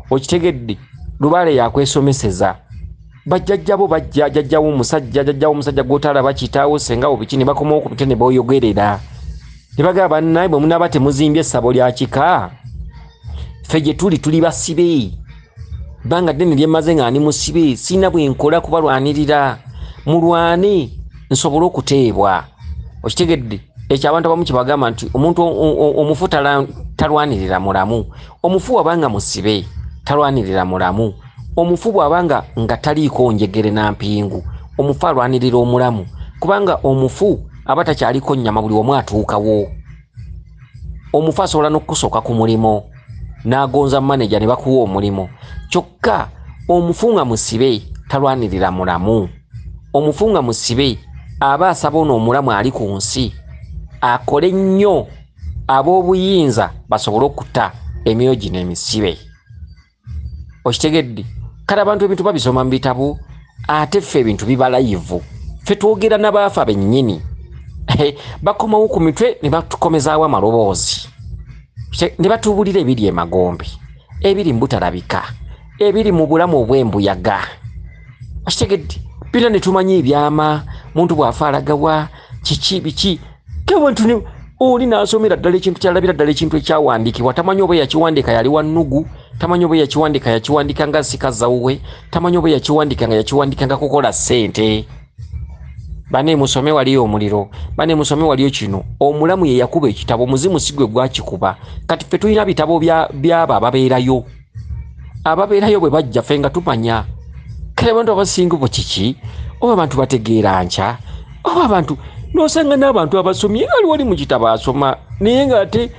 Okitegedde? Lubaale yakwesomeseza. Bajjajjabo bajja, jjajjawo omusajja, jjajjawo omusajja gw'otalaba, kitaawo, ssengawo, biki, ne bakomawo ku mitwe ne booyogerera ne bagamba, bannaye bwe munaaba temuzimbye essabo lya kika, ffe gye tuli tuli basibe. Bbanga ddene lye mmaze nga ndi musibe, sirina bwe nkola kubalwanirira, mulwane nsobole okuteebwa. Okitegedde? Ekyo abantu abamu kye bagamba nti omuntu omufu talwanirira mulamu. Omufu wabanga musibe talwanirira mulamu. Omufu bw'abanga nga taliiko njegere na mpingu, omufu alwanirira omulamu, kubanga omufu aba takyaliko nnyama, buli omu atuukawo. Omufu asobola n'okukusooka ku mulimu n'agonza maneja ne bakuwa omulimu. Kyokka omufu nga musibe talwanirira mulamu. Omufu nga musibe aba asaba ono omulamu ali ku nsi akole nnyo. Ab'obuyinza basobole okuta emyoyo gino emisibe. Okitegedde? Kale abantu ebintu babisoma mu bitabo, ate ffe ebintu biba live. Ffe twogera n'abaafa bennyini. Bakomawo ku mitwe ne batukomezaawo amaloboozi, ne batubuulira ebiri emagombe, ebiri mu butalabika, ebiri mu bulamu obw'embuyaga. Okitegedde? Byonna ne tumanya ebyama, muntu bw'afa alagawa, kiki biki. Kebantu oli n'asomera ddala ekintu kyalabira ddala ekintu ekyawandiikibwa, tamanyi oba yakiwandiika yali wa nnugu, tamanyi oba yakiwandiika yakiwandiika nga sikazawuwe, tamanyi oba yakiwandiika nga yakiwandiika nga kukola ssente. Bane musome waliyo omuliro, bane musome waliyo kino. Omulamu ye yakuba ekitabo, omuzimu si gwe gwakikuba. Kati ffe tulina bitabo by'abo ababeerayo. Ababeerayo bwe bajja ffe nga tumanya. Kale abantu abasinga bo kiki? Oba abantu bategeera nkya? Oba abantu n'osanga n'abantu abasomye ali wali mu kitabo asoma, naye ng'ate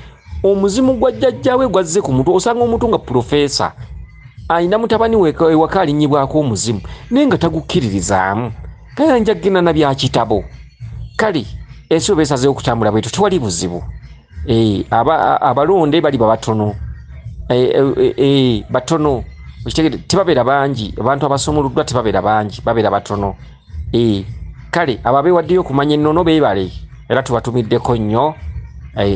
omuzimu gwa jjajjaawe gwazze ku mutwe. Osanga omuntu nga pulofeesa alina mutabani we ewaka alinnyibwako omuzimu, naye nga tagukkiririzaamu. Kale nja kugenda na bya kitabo. Kale ensi oba esazeewo okutambula bwetyo, tewali buzibu. Abalonde baliba batono. Batono. Okitegedde? Tebabeera bangi. Abantu abasumuluddwa tebabeera bangi, babeera batono. Kale abo abeewaddeyo okumanya ennono beebale, era tubatumiddeko nnyo.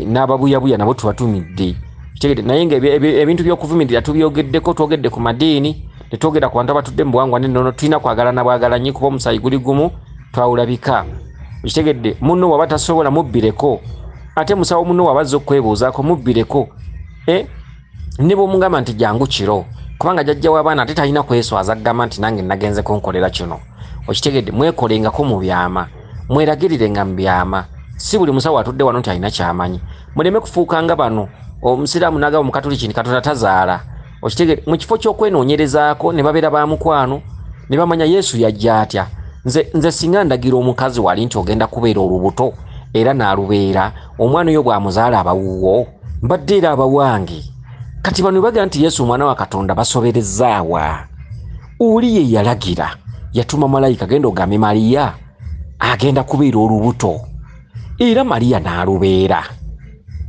N'ababuyabuya nabo tubatumidde. Okitegedde? Naye nga ebintu by'okuvumirira tubyogeddeko, twogedde ku madiini, tetwogera ku bantu abatudde mu buwangwa n'ennono. Tulina kwagalana bwagalanyi kuba omusaayi guli gumu, twawulabika. Okitegedde? Munno waba tasobola mubbireko, ate musawo munno waba azze okwebuuzaako mubbireko. Ne bw'omugamba nti jangu kiro, kubanga jjajja w'abaana ate talina kweswaza kugamba nti nange nagenzeko nkolera kino. Okitegedde? Mwekolengako mu byama, mweragirirenga mu byama. Si buli musawo atudde wano nti alina ky'amanyi. Muleme kufuuka nga bano, omusiraamu n'agamba Omukatoliki nti Katonda tazaala. Okitegedde? Mu kifo ky'okwenoonyerezaako ne babeera ba mukwano, ne bamanya Yesu yajja atya. Nze singa ndagira omukazi wali nti ogenda kubeera olubuto era n'alubeera, omwana oyo bw'amuzaala abawuwo, mbadde era abawange. Kati bano baga nti Yesu omwana wa Katonda basoberezaawa. Oli ye yalagira, yatuma malayika genda ogambe Mariya agenda kubeera olubuto, era Mariya n'alubeera.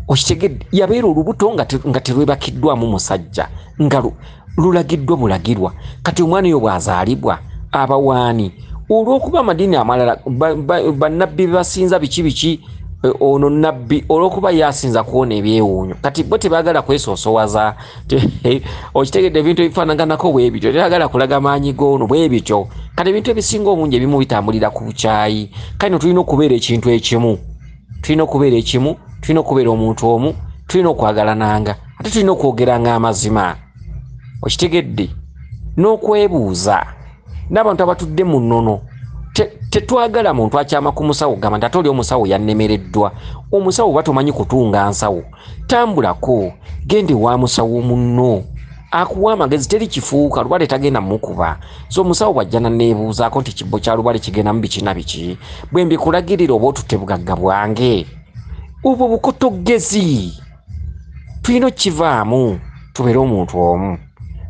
Okitegedde? Yabeera olubuto nga terwebakiddwamu musajja, nga lulagiddwa bulagirwa. Kati omwana oyo bw'azaalibwa abawaani, olw'okuba amadiini amalala bannabbi be basinza biki biki, ono nabbi olw'okuba ye asinza kuwona ebyewuunyo. Kati bo tebaagala kwesoosowaza. Okitegedde? Ebintu ebifaanaganako bwe bityo, tebaagala kulaga maanyi g'ono bwe bityo. Kati ebintu ebisinga obungi ebimu bitambulira ku bukyayi. Kale nno tulina okubeera ekintu ekimu, tulina okubeera ekimu, tulina okubeera omuntu omu, tulina okwagalananga, ate tulina okwogeranga amazima. Okitegedde? N'okwebuuza n'abantu abatudde mu nnono. Tetwagala muntu akyama ku musawo gamba nti ate oli omusawo yannemereddwa. Omusawo oba tomanyi kutunga nsawo, tambulako, genda ewa musawo munno akuwa amagezi. Teri kifuuka, Lubaale tagenda mukuba. So omusawo bw'ajja nanneebuuzaako nti kibbo kya Lubaale kigendamu biki na biki, bwe mbikulagirira oba otutte bugagga bwange. Obwo bukotogezi tulina okukivaamu, tubeere omuntu omu.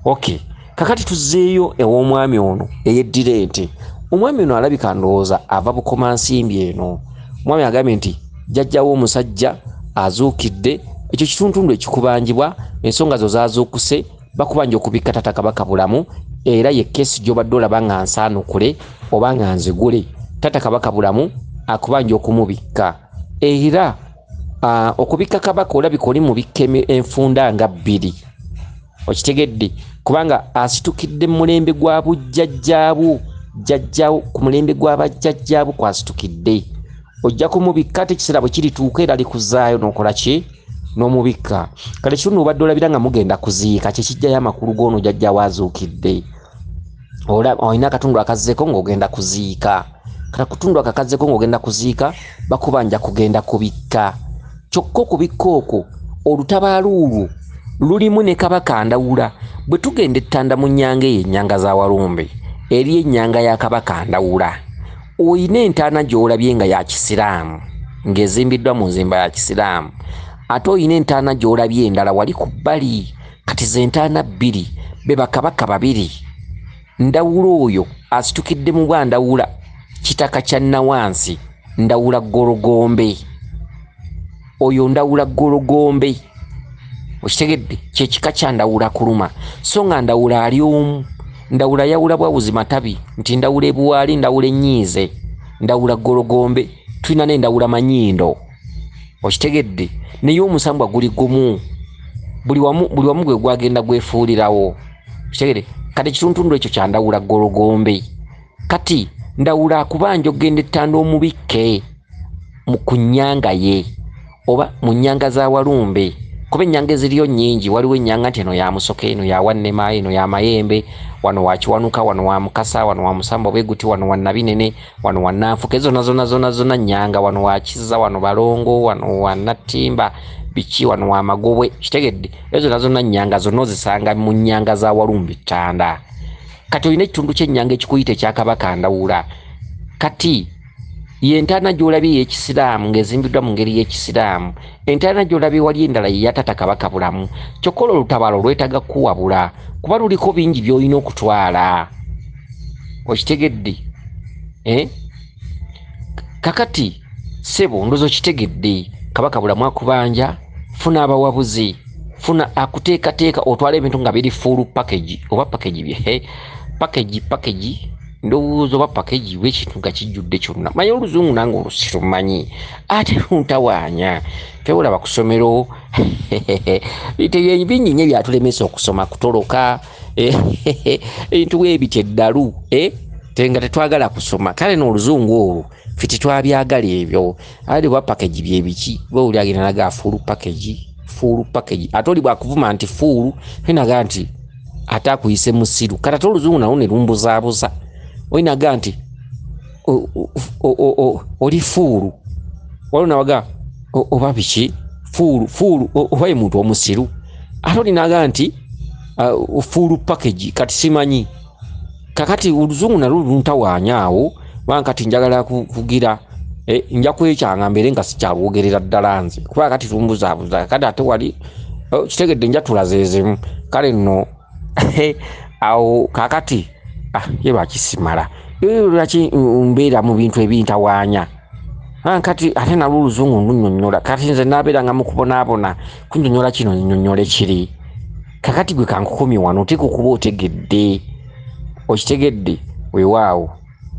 Okay, kakati tuzzeeyo ew'omwami ono eyeddira ente. Omwami ono alabika ndowooza ava Bukomansimbi eno. Omwami agambye nti jjajjawo omusajja azuukidde, ekyo kituntundu ekikubanjibwa, ensonga zo zaazuukuse, bakubanja okubikka tata Kabaka Bulamu, era ye keesi gy'obadde olaba nga nsaanukule oba nga nzigule. Tata Kabaka Bulamu akubanja okumubikka, era okubikka Kabaka olabika oli mubikka enfunda nga bbiri. Okitegedde? Kubanga asitukidde mu mulembe gwa bujjajjaabu, jjajjaawo ku mulembe gwa bajjajjaabu kwasitukidde. Ojja kumubikka ate ekiseera bwe kirituuka era alikuzaayo n'okola ki? N'omubikka. Kale kitundu obadde olabira nga mugenda kuziika, kye kijjayo amakulu g'ono jjajjaawo azuukidde. Olina akatundu akazzeeko ng'ogenda kuziika. Kale akatundu ako akazzeeko ng'ogenda kuziika, bakubanja kugenda kubikka. Kyokka okubikka okwo olutabaalo olwo lulimu ne Kabaka Ndawula. Bwe tugenda ettanda mu nnyanga eyo, ennyanga za Walumbe, eri ennyanga ya Kabaka Ndawula, oyina entaana gy'olabye nga ya Kisiraamu, ng'ezimbiddwa mu nzimba ya Kisiraamu. Ate oyina entaana gy'olabye endala wali ku bbali. Kati ze ntaana bbiri, be bakabaka babiri. Ndawula oyo asitukidde mu bwa Ndawula, kitaka kya Nawansi, Ndawula Ggologombe. Oyo Ndawula Ggologombe, okitegedde? Kyekika kya Ndawula Kuluma. So nga Ndawula ali omu. Ndawula yawula bwawuzi matabi nti Ndawula ebuwaali, Ndawula ennyiize, Ndawula Ggologombe, tulina n'Endawula Manyindo, okitegedde? Naye omusambwa guli gumu, buli wamu gwe gwagenda gwefuulirawo, okitegedde? Kati ekituntundu ekyo kya Ndawula Ggologombe. Kati Ndawula akubanja okugenda ettanda omubikke ku nnyanga ye oba mu nnyanga za Walumbe, kuba ennyanga eziriyo nnyingi. Waliwo ennyanga nti eno ya Musoke, eno ya Wannema, eno ya Mayembe, wano wa Kiwanuka, wano wa Mukasa, wano wa Musamba bweguti, wano wa Nabinene, wano wa Nanfuka. Ezo zonna zonna zonna zonna nnyanga. Wano wa Kizza, wano Balongo, wano wa Nattimba, biki, wano wa Magobwe, kitegedde? Ezo zonna zonna nnyanga, zonna ozisanga mu nnyanga za Walumbe Ttanda. Kati olina ekitundu ky'ennyanga ekikuyita ekya Kabaka Ndawula. Kati yentaana gy'olabye ey'ekisiraamu ng'ezimbiddwa mu ngeri y'ekisiraamu, entaana gy'olabye wali endala ye ya Tata Kabaka Bulamu. Kyokka olwo olutabaalo lwetaaga kuwabula, kuba luliko bingi by'olina okutwala, okitegedde? Kakati ssebo ndowooza okitegedde. Kabaka Bulamu akubanja, funa abawabuzi, funa akuteekateeka otwale ebintu nga biri full package, oba package bye package ndowooza oba package bw'ekintu nga kijjudde kyonna. Manyi oluzungu nange olusirumanyi ate luntawaanya. Ffe olaba ku ssomero bingi nnyo byatulemesa okusoma, kutoloka ebintu bwebityo eddalu, nga tetwagala kusoma. Kale n'oluzungu olwo ffe tetwabyagala ebyo. Ali oba package byebiki, oba oli agenda naga full package, full package, ate oli bwakuvuma nti full naga nti ate akuyise musiru. Kati ate oluzungu nalwo ne lumbuzaabuza. Olinaga nti oli fool, waliwo nawaga oba biki fool fool, oba ye muntu omusiru, ate olinaga nti full package. Kati simanyi, kakati oluzungu nalwo luntawaanya awo, kubanga kati njagala kugira nja kwekyanga mbeere nga sikyalwogerera ddala nze, kuba kati lumbuzaabuza. Kati ate wali kitegedde njatula zeezimu. Kale nno awo kakati ye lwaki simala, lwaki mbeera mu bintu ebintawaanya? Kati ate nalwo oluzungu ndunyonnyola. Kati nze naabeera nga mukubonaabona kunnyonnyola kino, nnyonnyole kiri. Kakati gwe kankukomye wano, oteeka okuba otegedde, okitegedde? Weewaawo,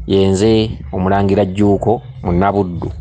yenze Omulangira Jjuuko Munnabuddu.